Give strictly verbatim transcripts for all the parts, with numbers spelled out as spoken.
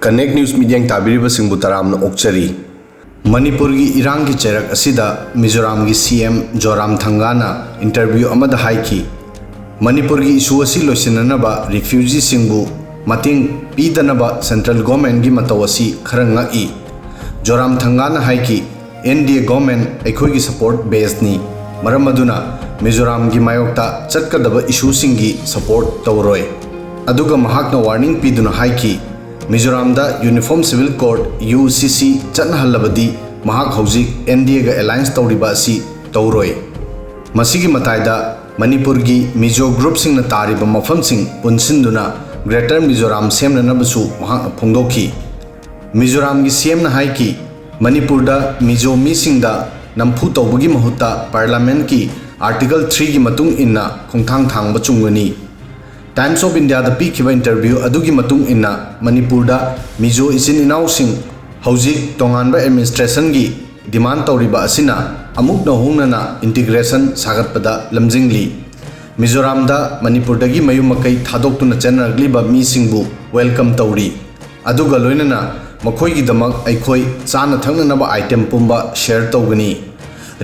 Connect News ꯃꯤꯠꯌꯦꯡ ꯇꯥꯕꯤꯔꯤꯕꯁꯤꯡꯕꯨ ꯇꯔꯥꯝꯅ ꯑꯣꯛꯆꯔꯤ꯫ ꯃꯅꯤꯄꯨꯔꯒꯤ ꯏꯔꯥꯡꯒꯤ ꯆꯩꯔꯛ ꯑꯁꯤꯗ ꯃꯤꯖꯣꯔꯥꯝꯒꯤ ꯁꯤ ꯑꯦꯝ ꯖꯣꯔꯥꯝ ꯊꯪꯒꯥꯅ ꯏꯟꯇꯔꯚ꯭ꯌꯨ ꯑꯃꯗ ꯍꯥꯏꯈꯤ, ꯃꯅꯤꯄꯨꯔꯒꯤ ꯏꯁꯨ ꯑꯁꯤ ꯂꯣꯏꯁꯤꯟꯅꯅꯕ ꯔꯤꯐ꯭ꯌꯨꯖꯤꯁꯤꯡꯕꯨ ꯃꯇꯦꯡ ꯄꯤꯗꯅꯕ ꯁꯦꯟꯇ꯭ꯔꯦꯜ ꯒꯣꯔꯃꯦꯟꯒꯤ ꯃꯇꯧ ꯑꯁꯤ ꯈꯔ ꯉꯛꯏ꯫ ꯖꯣꯔꯥꯝ ꯊꯪꯒꯥꯅ ꯍꯥꯏꯈꯤ, "ꯑꯦꯟ ꯗꯤ ꯑꯦ ꯒꯣꯔꯃꯦꯟ ꯑꯩꯈꯣꯏꯒꯤ ꯁꯄꯣꯔꯠ ꯕꯦꯁꯅꯤ, ꯃꯔꯝ ꯑꯗꯨꯅ ꯃꯤꯖꯣꯔꯥꯝꯒꯤ ꯃꯥꯌꯣꯛꯇ ꯆꯠꯀꯗꯕ ꯏꯁꯨꯁꯤꯡꯒꯤ ꯁꯄꯣꯔꯠ ꯇꯧꯔꯣꯏ"꯫ ꯑꯗꯨꯒ ꯃꯍꯥꯛꯅ ꯋꯥꯔꯅꯤꯡ ꯄꯤꯗꯨꯅ ꯍꯥꯏꯈꯤ, ꯃꯤꯖꯣꯔꯥꯝꯗ ꯌꯨꯅꯤꯐꯣꯔꯝ ꯁꯤꯚꯤꯜ ꯀꯣꯗ, ꯌꯨ ꯁꯤ ꯁꯤ, ꯆꯠꯅꯍꯜꯂꯕꯗꯤ ꯃꯍꯥꯛ ꯍꯧꯖꯤꯛ ꯑꯦꯟ ꯗꯤ ꯑꯦꯒ ꯑꯦꯂꯥꯏꯟꯁ ꯇꯧꯔꯤꯕ ꯑꯁꯤ ꯇꯧꯔꯣꯏ꯫ ꯃꯁꯤꯒꯤ ꯃꯇꯥꯏꯗ ꯃꯅꯤꯄꯨꯔꯒꯤ ꯃꯤꯖꯣ ꯒ꯭ꯔꯨꯞꯁꯤꯡꯅ ꯇꯥꯔꯤꯕ ꯃꯐꯝꯁꯤꯡ ꯄꯨꯟꯁꯤꯟꯗꯨꯅ ꯒ꯭ꯔꯦꯇꯔ ꯃꯤꯖꯣꯔꯥꯝ ꯁꯦꯝꯅꯅꯕꯁꯨ ꯃꯍꯥꯛꯅ ꯐꯣꯡꯗꯣꯛꯈꯤ꯫ ꯃꯤꯖꯣꯔꯥꯝꯒꯤ ꯁꯤ ꯑꯦꯝꯅ ꯍꯥꯏꯈꯤ, ꯃꯅꯤꯄꯨꯔꯗ ꯃꯤꯖꯣ ꯃꯤꯁꯤꯡꯗ ꯅꯝꯐꯨ ꯇꯧꯕꯒꯤ ꯃꯍꯨꯠꯇ ꯄꯥꯔꯂꯥꯃꯦꯟꯠꯀꯤ ꯑꯥꯔꯇꯤꯀꯜ ꯊ꯭ꯔꯤꯒꯤ ꯃꯇꯨꯡ ꯏꯟꯅ ꯈꯣꯡꯊꯥꯡ ꯊꯥꯡꯕ ꯆꯨꯝꯒꯅꯤ꯫ ꯇꯥꯏꯝꯁ ꯑꯣꯐ ꯏꯟꯗꯤꯌꯥꯗ ꯄꯤꯈꯤꯕ ꯏꯟꯇꯔꯚ꯭ꯌꯨ ꯑꯗꯨꯒꯤ ꯃꯇꯨꯡ ꯏꯟꯅ ꯃꯅꯤꯄꯨꯔꯗ ꯃꯤꯖꯣ ꯏꯆꯤꯟ ꯏꯅꯥꯎꯁꯤꯡ ꯍꯧꯖꯤꯛ ꯇꯣꯉꯥꯟꯕ ꯑꯦꯗꯃꯤꯅꯤꯁꯇ꯭ꯔꯦꯁꯟꯒꯤ ꯗꯤꯃꯥꯟ ꯇꯧꯔꯤꯕ ꯑꯁꯤꯅ ꯑꯃꯨꯛ ꯅꯧꯍꯧꯅꯅ ꯏꯟꯇꯤꯒ꯭ꯔꯦꯁꯟ ꯁꯥꯒꯠꯄꯗ ꯂꯝꯖꯤꯡꯂꯤ꯫ ꯃꯤꯖꯣꯔꯥꯝꯗ ꯃꯅꯤꯄꯨꯔꯗꯒꯤ ꯃꯌꯨꯝ ꯃꯀꯩ ꯊꯥꯗꯣꯛꯇꯨꯅ ꯆꯦꯟꯅꯔꯛꯂꯤꯕ ꯃꯤꯁꯤꯡꯕꯨ ꯋꯦꯜꯀꯝ ꯇꯧꯔꯤ꯫ ꯑꯗꯨꯒ ꯂꯣꯏꯅꯅ ꯃꯈꯣꯏꯒꯤꯗꯃꯛ ꯑꯩꯈꯣꯏ ꯆꯥꯅ ꯊꯛꯅꯅꯕ ꯑꯥꯏꯇꯦꯝ ꯄꯨꯝꯕ ꯁꯦꯌꯔ ꯇꯧꯒꯅꯤ꯫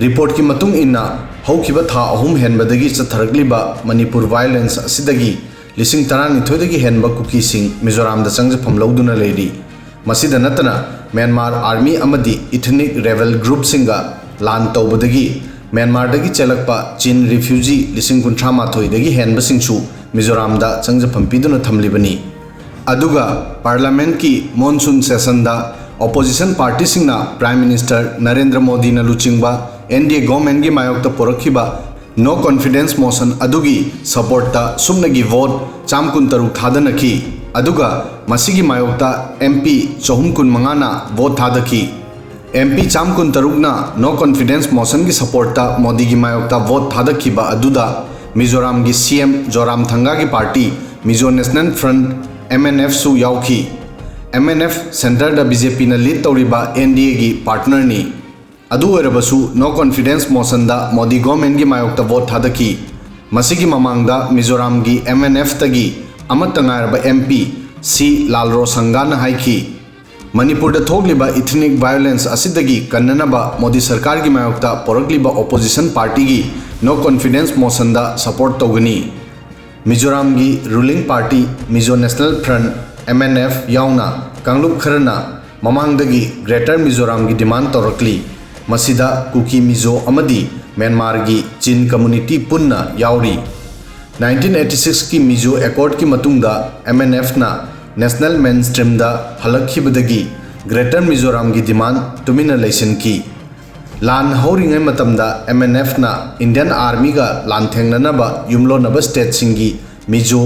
ꯔꯤꯄꯣꯔꯠꯀꯤ ꯃꯇꯨꯡ ꯏꯟꯅ, ꯍꯧꯈꯤꯕ ꯊꯥ ꯑꯍꯨꯝ ꯍꯦꯟꯕꯗꯒꯤ ꯆꯠꯊꯔꯛꯂꯤꯕ ꯃꯅꯤꯄꯨꯔ ꯚꯥꯏꯑꯣꯂꯦꯟꯁ ꯑꯁꯤꯗꯒꯤ ꯂꯤꯁꯤꯡ ꯇꯔꯥꯅꯤꯊꯣꯏꯗꯒꯤ ꯍꯦꯟꯕ ꯀꯨꯀꯤꯁꯤꯡ ꯃꯤꯖꯣꯔꯥꯝꯗ ꯆꯪꯖꯐꯝ ꯂꯧꯗꯨꯅ ꯂꯩꯔꯤ꯫ ꯃꯁꯤꯗ ꯅꯠꯇꯅ, ꯃ꯭ꯌꯥꯟꯃꯥꯔ ꯑꯥꯔꯃꯤ ꯑꯃꯗꯤ ꯏꯊꯅꯤꯛ ꯔꯦꯕꯦꯜ ꯒ꯭ꯔꯨꯞꯁꯤꯡꯒ ꯂꯥꯟ ꯇꯧꯕꯗꯒꯤ ꯃ꯭ꯌꯥꯟꯃꯥꯔꯗꯒꯤ ꯆꯦꯜꯂꯛꯄ ꯆꯤꯟ ꯔꯤꯐ꯭ꯌꯨꯖꯤ ꯂꯤꯁꯤꯡ ꯀꯨꯟꯊ꯭ꯔꯥ ꯃꯥꯊꯣꯏꯗꯒꯤ ꯍꯦꯟꯕꯁꯤꯡꯁꯨ ꯃꯤꯖꯣꯔꯥꯝꯗ ꯆꯪꯖꯐꯝ ꯄꯤꯗꯨꯅ ꯊꯝꯂꯤꯕꯅꯤ꯫ ꯑꯗꯨꯒ ꯄꯥꯔꯂꯥꯃꯦꯟꯠꯀꯤ ꯃꯣꯟꯁꯨꯟ ꯁꯦꯁꯟꯗ ꯑꯣꯄꯣꯖꯤꯁꯟ ꯄꯥꯔꯇꯤꯁꯤꯡꯅ ꯄ꯭ꯔꯥꯏꯝ ꯃꯤꯅꯤꯁꯇꯔ ꯅꯔꯦꯟꯗ꯭ꯔ ꯃꯣꯗꯤꯅ ꯂꯨꯆꯤꯡꯕ ꯑꯦꯟ ꯗꯤ ꯑꯦ ꯒꯣꯔꯃꯦꯟꯠꯀꯤ ꯃꯥꯌꯣꯛꯇ ꯄꯨꯔꯛꯈꯤꯕ ꯅꯣ ꯀꯣꯟꯐꯤꯗꯦꯟꯁ ꯃꯣꯁꯟ ꯑꯗꯨꯒꯤ ꯁꯄꯣꯔꯠꯇ ꯁꯨꯞꯅꯒꯤ ꯚꯣꯠ ꯆꯥꯝ ꯀꯨꯟꯇꯔꯨꯛ ꯊꯥꯗꯅꯈꯤ꯫ ꯑꯗꯨꯒ ꯃꯁꯤꯒꯤ ꯃꯥꯌꯣꯛꯇ ꯑꯦꯝ ꯄꯤ ꯆꯍꯨꯝ ꯀꯨꯟꯃꯉꯥꯅ ꯚꯣꯠ ꯊꯥꯗꯈꯤ꯫ ꯑꯦꯝ ꯄꯤ ꯆꯥꯝ ꯀꯨꯟꯇꯔꯨꯛꯅ ꯅꯣ ꯀꯣꯟꯐꯤꯗꯦꯟꯁ ꯃꯣꯁꯟꯒꯤ ꯁꯄꯣꯔꯠꯇ ꯃꯣꯗꯤꯒꯤ ꯃꯥꯌꯣꯛꯇ ꯚꯣꯠ ꯊꯥꯗꯈꯤꯕ ꯑꯗꯨꯗ ꯃꯤꯖꯣꯔꯥꯝꯒꯤ ꯁꯤ ꯑꯦꯝ ꯖꯣꯔꯥꯝ ꯊꯪꯒꯥꯒꯤ party Mizo national front, M N ꯑꯦꯐꯁꯨ ꯌꯥꯎꯈꯤ꯫ ꯑꯦꯝ ꯑꯦꯟ ꯑꯦꯐ ꯁꯦꯟꯇꯔꯗ ꯕꯤ ꯖꯦ ꯄꯤꯅ ꯂꯤꯗ ꯇꯧꯔꯤꯕ ꯑꯦꯟ ꯗꯤ ꯑꯦꯒꯤ ꯄꯥꯔꯠꯅꯔꯅꯤ꯫ ꯑꯗꯨ ꯑꯣꯏꯔꯕꯁꯨ ꯅꯣ ꯀꯣꯟꯐꯤꯗꯦꯟꯁ ꯃꯣꯁꯟꯗ ꯃꯣꯗꯤ ꯒꯣꯔꯃꯦꯟꯒꯤ ꯃꯥꯌꯣꯛꯇ ꯚꯣꯠ ꯊꯥꯗꯈꯤ꯫ ꯃꯁꯤꯒꯤ ꯃꯃꯥꯡꯗ ꯃꯤꯖꯣꯔꯥꯝꯒꯤ ꯑꯦꯝ ꯑꯦꯟ ꯑꯦꯐꯇꯒꯤ ꯑꯃꯠꯇ ꯉꯥꯏꯔꯕ ꯑꯦꯝ ꯄꯤ ꯁꯤ ꯂꯥꯜꯔꯣꯁꯪꯒꯥꯅ ꯍꯥꯏꯈꯤ꯫ ꯃꯅꯤꯄꯨꯔꯗ ꯊꯣꯛꯂꯤꯕ ꯏꯊꯅꯤꯛ ꯚꯥꯏꯑꯣꯂꯦꯟꯁ ꯑꯁꯤꯗꯒꯤ ꯀꯟꯅꯅꯕ ꯃꯣꯗꯤ ꯁꯔꯀꯥꯔꯒꯤ ꯃꯥꯌꯣꯛꯇ ꯄꯣꯔꯛꯂꯤꯕ ꯑꯣꯄꯣꯖꯤꯁꯟ ꯄꯥꯔꯇꯤꯒꯤ ꯅꯣ ꯀꯣꯟꯐꯤꯗꯦꯟꯁ ꯃꯣꯁꯟꯗ ꯁꯄꯣꯔꯠ ꯇꯧꯒꯅꯤ꯫ ꯃꯤꯖꯣꯔꯥꯝꯒꯤ ruling party Mizo national front, M N F, ꯌꯥꯎꯅ ꯀꯥꯡꯂꯨꯞ ꯈꯔꯅ ꯃꯃꯥꯡꯗꯒꯤ ꯒ꯭ꯔꯦꯇꯔ ꯃꯤꯖꯣꯔꯥꯝꯒꯤ ꯗꯤꯃꯥꯟ ꯇꯧꯔꯛꯂꯤ꯫ ꯃꯁꯤꯗ ꯀꯨꯀꯤ ꯃꯤꯖꯣ ꯑꯃꯗꯤ ꯃ꯭ꯌꯥꯟꯃꯥꯔꯒꯤ ꯆꯤꯟ ꯀꯝꯃꯨꯅꯤꯇꯤ ꯄꯨꯟꯅ ꯌꯥꯎꯔꯤ꯫ ꯅꯥꯏꯟꯇꯤꯟ ꯑꯩꯠꯇꯤ ꯁꯤꯛꯁꯀꯤ ꯃꯤꯖꯣ ꯑꯦꯀꯣꯔꯗꯀꯤ ꯃꯇꯨꯡꯗ ꯑꯦꯝ ꯑꯦꯟ ꯑꯦꯐꯅ ꯅꯦꯁꯅꯦꯜ ꯃꯦꯟ ꯁ꯭ꯇ꯭ꯔꯤꯝꯗ ꯍꯜꯂꯛꯈꯤꯕꯗꯒꯤ ꯒ꯭ꯔꯦꯇꯔ ꯃꯤꯖꯣꯔꯥꯝꯒꯤ ꯗꯤꯃꯥꯟ ꯇꯨꯃꯤꯟꯅ ꯂꯩꯁꯤꯟꯈꯤ꯫ ꯂꯥꯟ ꯍꯧꯔꯤꯉꯩ ꯃꯇꯝꯗ ꯑꯦꯝ ꯑꯦꯟ ꯑꯦꯐꯅ ꯏꯟꯗꯤꯌꯟ ꯑꯥꯔꯃꯤꯒ ꯂꯥꯟꯊꯦꯡꯅꯅꯕ ꯌꯨꯝꯂꯣꯟꯅꯕ ꯁ꯭ꯇꯦꯠꯁꯤꯡꯒꯤ ꯃꯤꯖꯣ,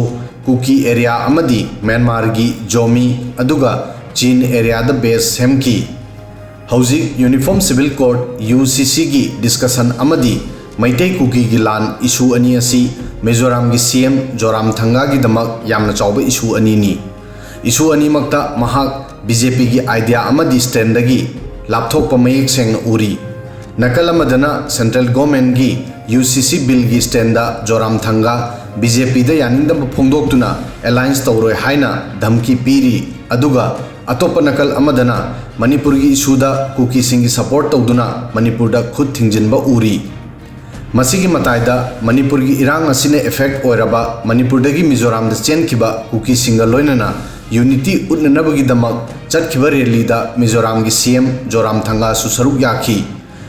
ꯀꯨꯀꯤ ꯑꯦꯔꯤꯌꯥ ꯑꯃꯗꯤ ꯃ꯭ꯌꯥꯟꯃꯥꯔꯒꯤ ꯖꯣꯃꯤ ꯑꯗꯨꯒ ꯆꯤꯟ ꯑꯦꯔꯤꯌꯥꯗ ꯕꯦꯁ ꯁꯦꯝꯈꯤ꯫ ꯍꯧꯖꯤꯛ ꯌꯨꯅꯤꯐꯣꯔꯝ ꯁꯤꯚꯤꯜ ꯀꯣꯗ, ꯌꯨ ꯁꯤ ꯁꯤꯒꯤ ꯗꯤꯁꯀꯁꯟ ꯑꯃꯗꯤ ꯃꯩꯇꯩ ꯀꯨꯀꯤꯒꯤ ꯂꯥꯟ ꯏꯁꯨ ꯑꯅꯤ ꯑꯁꯤ ꯃꯤꯖꯣꯔꯥꯝꯒꯤ ꯁꯤ ꯑꯦꯝ ꯖꯣꯔꯥꯝꯊꯪꯒꯥꯒꯤꯗꯃꯛ ꯌꯥꯝꯅ ꯆꯥꯎꯕ ꯏꯁꯨ ꯑꯅꯤꯅꯤ꯫ ꯏꯁꯨ ꯑꯅꯤꯃꯛꯇ ꯃꯍꯥꯛ ꯕꯤ ꯖꯦ ꯄꯤꯒꯤ ꯑꯥꯏꯗꯤꯌꯥ ꯑꯃꯗꯤ ꯁ꯭ꯇꯦꯟꯗꯒꯤ ꯂꯥꯞꯊꯣꯛꯄ ꯃꯌꯦꯛ ꯁꯦꯡꯅ ꯎꯔꯤ꯫ ꯅꯥꯀꯜ ꯑꯃꯗꯅ ꯁꯦꯟꯇ꯭ꯔꯦꯜ ꯒꯣꯔꯃꯦꯟꯒꯤ ꯌꯨ ꯁꯤ ꯁꯤ ꯕꯤꯜꯒꯤ ꯁ꯭ꯇꯦꯟꯗ ꯖꯣꯔꯥꯝꯊꯪꯒꯥ ꯕꯤ ꯖꯦ ꯄꯤꯗ ꯌꯥꯅꯤꯡꯗꯕ ꯐꯣꯡꯗꯣꯛꯇꯨꯅ ꯑꯦꯂꯥꯏꯟꯁ ꯇꯧꯔꯣꯏ ꯍꯥꯏꯅ ꯙꯝꯀꯤ ꯄꯤꯔꯤ, ꯑꯗꯨꯒ ꯑꯇꯣꯞꯄ ꯅꯥꯀꯜ ꯑꯃꯗꯅ ꯃꯅꯤꯄꯨꯔꯒꯤ ꯏꯁꯨꯗ ꯀꯨꯀꯤꯁꯤꯡꯒꯤ ꯁꯄꯣꯔꯠ ꯇꯧꯗꯨꯅ ꯃꯅꯤꯄꯨꯔꯗ ꯈꯨꯠ ꯊꯤꯡꯖꯤꯟꯕ ꯎꯔꯤ꯫ ꯃꯁꯤꯒꯤ ꯃꯇꯥꯏꯗ ꯃꯅꯤꯄꯨꯔꯒꯤ ꯏꯔꯥꯡ ꯑꯁꯤꯅ ꯑꯦꯐꯦꯛ ꯑꯣꯏꯔꯕ ꯃꯅꯤꯄꯨꯔꯗꯒꯤ ꯃꯤꯖꯣꯔꯥꯝꯗ ꯆꯦꯟꯈꯤꯕ ꯀꯨꯀꯤꯁꯤꯡꯒ ꯂꯣꯏꯅꯅ ꯌꯨꯅꯤꯇꯤ ꯎꯠꯅꯅꯕꯒꯤꯗꯃꯛ ꯆꯠꯈꯤꯕ ꯔꯦꯂꯤꯗ ꯃꯤꯖꯣꯔꯥꯝꯒꯤ ꯁꯤ ꯑꯦꯝ ꯖꯣꯔꯥꯝꯊꯪꯒꯥꯁꯨ ꯁꯔꯨꯛ ꯌꯥꯈꯤ꯫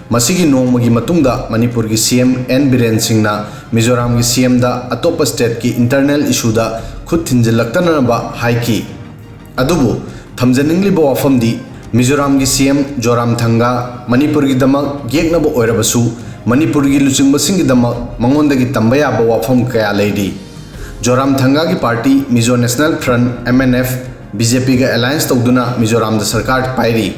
ꯃꯁꯤꯒꯤ ꯅꯣꯡꯃꯒꯤ ꯃꯇꯨꯡꯗ ꯃꯅꯤꯄꯨꯔꯒꯤ ꯁꯤ ꯑꯦꯝ ꯑꯦꯟ ꯕꯤꯔꯦꯟ ꯁꯤꯡꯅ ꯃꯤꯖꯣꯔꯥꯝꯒꯤ ꯁꯤ ꯑꯦꯝꯗ ꯑꯇꯣꯞꯄ ꯁ꯭ꯇꯦꯠꯀꯤ ꯏꯟꯇꯔꯅꯦꯜ ꯏꯁꯨꯗ ꯈꯨꯠ ꯊꯤꯟꯖꯤꯜꯂꯛꯇꯅꯅꯕ ꯍꯥꯏꯈꯤ꯫ ꯑꯗꯨꯕꯨ ꯊꯝꯖꯅꯤꯡꯂꯤꯕ ꯋꯥꯐꯝꯗꯤ, ꯃꯤꯖꯣꯔꯥꯝꯒꯤ ꯁꯤ ꯑꯦꯝ ꯖꯣꯔꯥꯝꯊꯪꯒꯥ ꯃꯅꯤꯄꯨꯔꯒꯤꯗꯃꯛ ꯌꯦꯛꯅꯕ ꯑꯣꯏꯔꯕꯁꯨ, ꯃꯅꯤꯄꯨꯔꯒꯤ ꯂꯨꯆꯤꯡꯕꯁꯤꯡꯒꯤꯗꯃꯛ ꯃꯉꯣꯟꯗꯒꯤ ꯇꯝꯕ ꯌꯥꯕ ꯋꯥꯐꯝ ꯀꯌꯥ ꯂꯩꯔꯤ꯫ ꯖꯣꯔꯥꯝꯊꯪꯒꯥꯒꯤ party Mizo national front, M N F, B J ꯄꯤꯒ ꯑꯦꯂꯥꯏꯟꯁ ꯇꯧꯗꯨꯅ ꯃꯤꯖꯣꯔꯥꯝꯗ ꯁꯔꯀꯥꯔ ꯄꯥꯏꯔꯤ꯫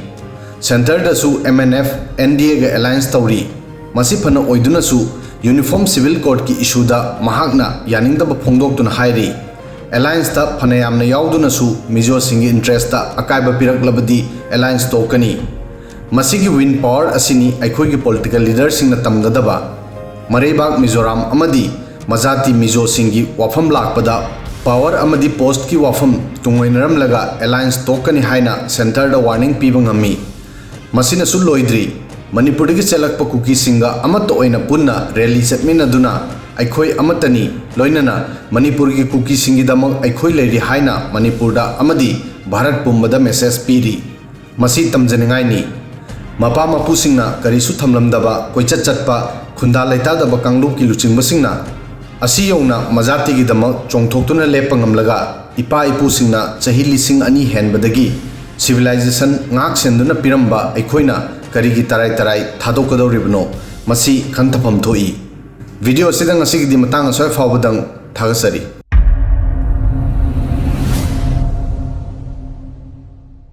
ꯁꯦꯟꯇꯔꯗꯁꯨ M N F, N D ꯑꯦꯒ ꯑꯦꯂꯥꯏꯟꯁ ꯇꯧꯔꯤ꯫ ꯃꯁꯤ ꯐꯅ ꯑꯣꯏꯗꯨꯅꯁꯨ, ꯌꯨꯅꯤꯐꯣꯔꯝ ꯁꯤꯚꯤꯜ ꯀꯣꯗꯀꯤ ꯏꯁꯨꯗ ꯃꯍꯥꯛꯅ ꯌꯥꯅꯤꯡꯗꯕ ꯐꯣꯡꯗꯣꯛꯇꯨꯅ ꯍꯥꯏꯔꯤ, "ꯑꯦꯂꯥꯏꯟꯁꯇ ꯐꯅꯌꯥꯝꯅ ꯌꯥꯎꯗꯨꯅꯁꯨ ꯃꯤꯖꯣꯁꯤꯡꯒꯤ ꯏꯟꯇꯔꯦꯁꯇ ꯑꯀꯥꯏꯕ ꯄꯤꯔꯛꯂꯕꯗꯤ ꯑꯦꯂꯥꯏꯟꯁ ꯇꯣꯛꯀꯅꯤ"꯫ ꯃꯁꯤꯒꯤ ꯋꯤꯟ ꯄꯥꯋꯔ ꯑꯁꯤꯅꯤ ꯑꯩꯈꯣꯏꯒꯤ ꯄꯣꯂꯤꯇꯤꯀꯦꯜ ꯂꯤꯗꯔꯁꯤꯡꯅ ꯇꯝꯒꯗꯕ꯫ ꯃꯔꯩꯕꯥꯛ ꯃꯤꯖꯣꯔꯥꯝ ꯑꯃꯗꯤ ꯃꯖꯥꯇꯤ ꯃꯤꯖꯣꯁꯤꯡꯒꯤ ꯋꯥꯐꯝ ꯂꯥꯛꯄꯗ Power ꯑꯃꯗꯤ postꯀꯤ ꯋꯥꯐꯝ ꯇꯨꯡꯑꯣꯏꯅꯔꯝꯂꯒ alliance ꯇꯣꯛꯀꯅꯤ ꯍꯥꯏꯅ centreꯗ warning ꯄꯤꯕ ꯉꯝꯃꯤ꯫ ꯃꯁꯤꯅꯁꯨ ꯂꯣꯏꯗ꯭ꯔꯤ, ꯃꯅꯤꯄꯨꯔꯗꯒꯤ ꯆꯦꯜꯂꯛꯄ ꯀꯨꯀꯤꯁꯤꯡꯒ ꯑꯃꯠꯇ ꯑꯣꯏꯅ ꯄꯨꯟꯅ rally ꯆꯠꯃꯤꯟꯅꯗꯨꯅ ꯑꯩꯈꯣꯏ ꯑꯃꯠꯇꯅꯤ, ꯂꯣꯏꯅꯅ ꯃꯅꯤꯄꯨꯔꯒꯤ ꯀꯨꯀꯤꯁꯤꯡꯒꯤꯗꯃꯛ ꯑꯩꯈꯣꯏ ꯂꯩꯔꯤ ꯍꯥꯏꯅ ꯃꯅꯤꯄꯨꯔꯗ ꯑꯃꯗꯤ ꯚꯥꯔꯠ ꯄꯨꯝꯕꯗ message ꯄꯤꯔꯤ꯫ ꯃꯁꯤ ꯇꯝꯖꯅꯤꯡꯉꯥꯏꯅꯤ꯫ ꯃꯄꯥ ꯃꯄꯨꯁꯤꯡꯅ ꯀꯔꯤꯁꯨ ꯊꯝꯂꯝꯗꯕ, ꯀꯣꯏꯆꯠ ꯆꯠꯄ, ꯈꯨꯟꯗꯥ ꯂꯩꯇꯥꯗꯕ ꯀꯥꯡꯂꯨꯞꯀꯤ ꯂꯨꯆꯤꯡꯕꯁꯤꯡꯅ ꯑꯁꯤ ꯌꯧꯅ ꯃꯖꯥꯇꯤꯒꯤꯗꯃꯛ ꯆꯣꯡꯊꯣꯛꯇꯨꯅ ꯂꯦꯞꯄ ꯉꯝꯂꯒ, ꯏꯄꯥ ꯏꯄꯨꯁꯤꯡꯅ ꯆꯍꯤ ꯂꯤꯁꯤꯡ ꯑꯅꯤ ꯍꯦꯟꯕꯗꯒꯤ civilization ꯉꯥꯛ ꯁꯦꯟꯗꯨꯅ ꯄꯤꯔꯝꯕ ꯑꯩꯈꯣꯏꯅ ꯀꯔꯤꯒꯤ ꯇꯔꯥꯏ ꯇꯔꯥꯏ ꯊꯥꯗꯣꯛꯀꯗꯧꯔꯤꯕꯅꯣ? ꯃꯁꯤ ꯈꯟꯊꯐꯝ ꯊꯣꯛꯏ꯫ Video ꯑꯁꯤꯗ ꯉꯁꯤꯒꯤꯗꯤ ꯃꯇꯥꯡ ꯑꯁ꯭ꯋꯥꯏ ꯐꯥꯎꯕꯗꯪ꯫ ꯊꯥꯒꯠꯆꯔꯤ꯫